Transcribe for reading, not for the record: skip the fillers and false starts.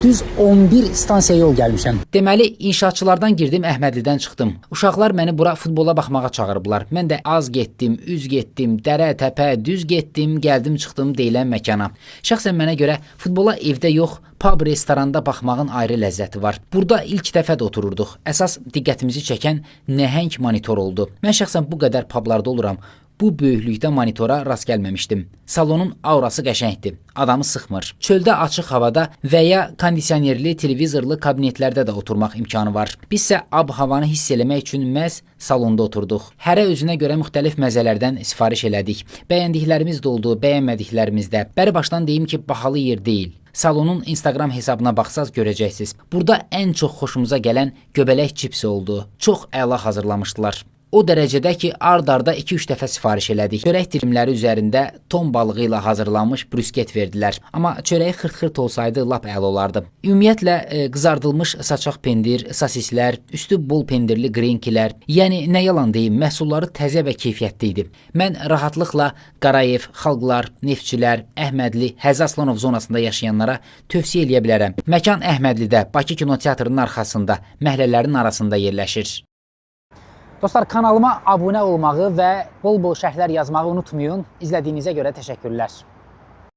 Düz 11 stansiya yol gəlmişəm. Deməli, inşaatçılardan girdim, Əhmədlidən çıxdım. Uşaqlar məni bura futbola baxmağa çağırıblar. Mən də az getdim, üz getdim, dərə, təpə, düz getdim, gəldim, çıxdım deyilən məkana. Şəxsən mənə görə futbola evdə yox, pub restoranda baxmağın ayrı ləzzəti var. Burada ilk dəfə də otururduq. Əsas diqqətimizi çəkən nəhəng monitor oldu. Mən şəxsən bu qədər publarda oluram. Bu böyüklükdə monitora rast gəlməmişdim. Salonun aurası qəşəngdir. Adamı sıxmır. Çöldə açıq havada və ya kondisionerli, televizorlu kabinetlərdə də oturmaq imkanı var. Bizsə ab-havanı hiss eləmək üçün məhz salonda oturduq. Hərə özünə görə müxtəlif məzələrdən sifariş elədik. Bəyəndiklərimiz də oldu, bəyənmədiklərimiz də. Bəri başdan deyim ki, bahalı yer deyil. Salonun Instagram hesabına baxsaz görəcəksiniz. Burada ən çox xoşumuza gələn göbələk çipsi oldu. Çox əla hazırlamışdılar. O dərəcədə ki, ard-arda 2-3 dəfə sifariş elədik. Çörək dilimləri üzərində ton balığı ilə hazırlanmış brüsket verdilər. Amma çörəyi xırt-xırt olsaydı lap əla olardı. Ümumiyyətlə qızardılmış saçaq pendir, sosislər, üstü bol pendirli grinkilər, yəni nə yalan deyim, məhsulları təzə və keyfiyyətli idi. Mən rahatlıqla Qarayev, Xalqlar, Neftçilər, Əhmədli, Həzi Aslanov zonasında yaşayanlara tövsiyə eləyə bilərəm. Məkan Əhmədlidə, Bakı Kinoteatrının arxasında, məhəllələrin arasında yerləşir. Dostlar, kanalıma abunə olmağı və bol-bol şərhlər yazmağı unutmayın. İzlədiyinizə görə təşəkkürlər.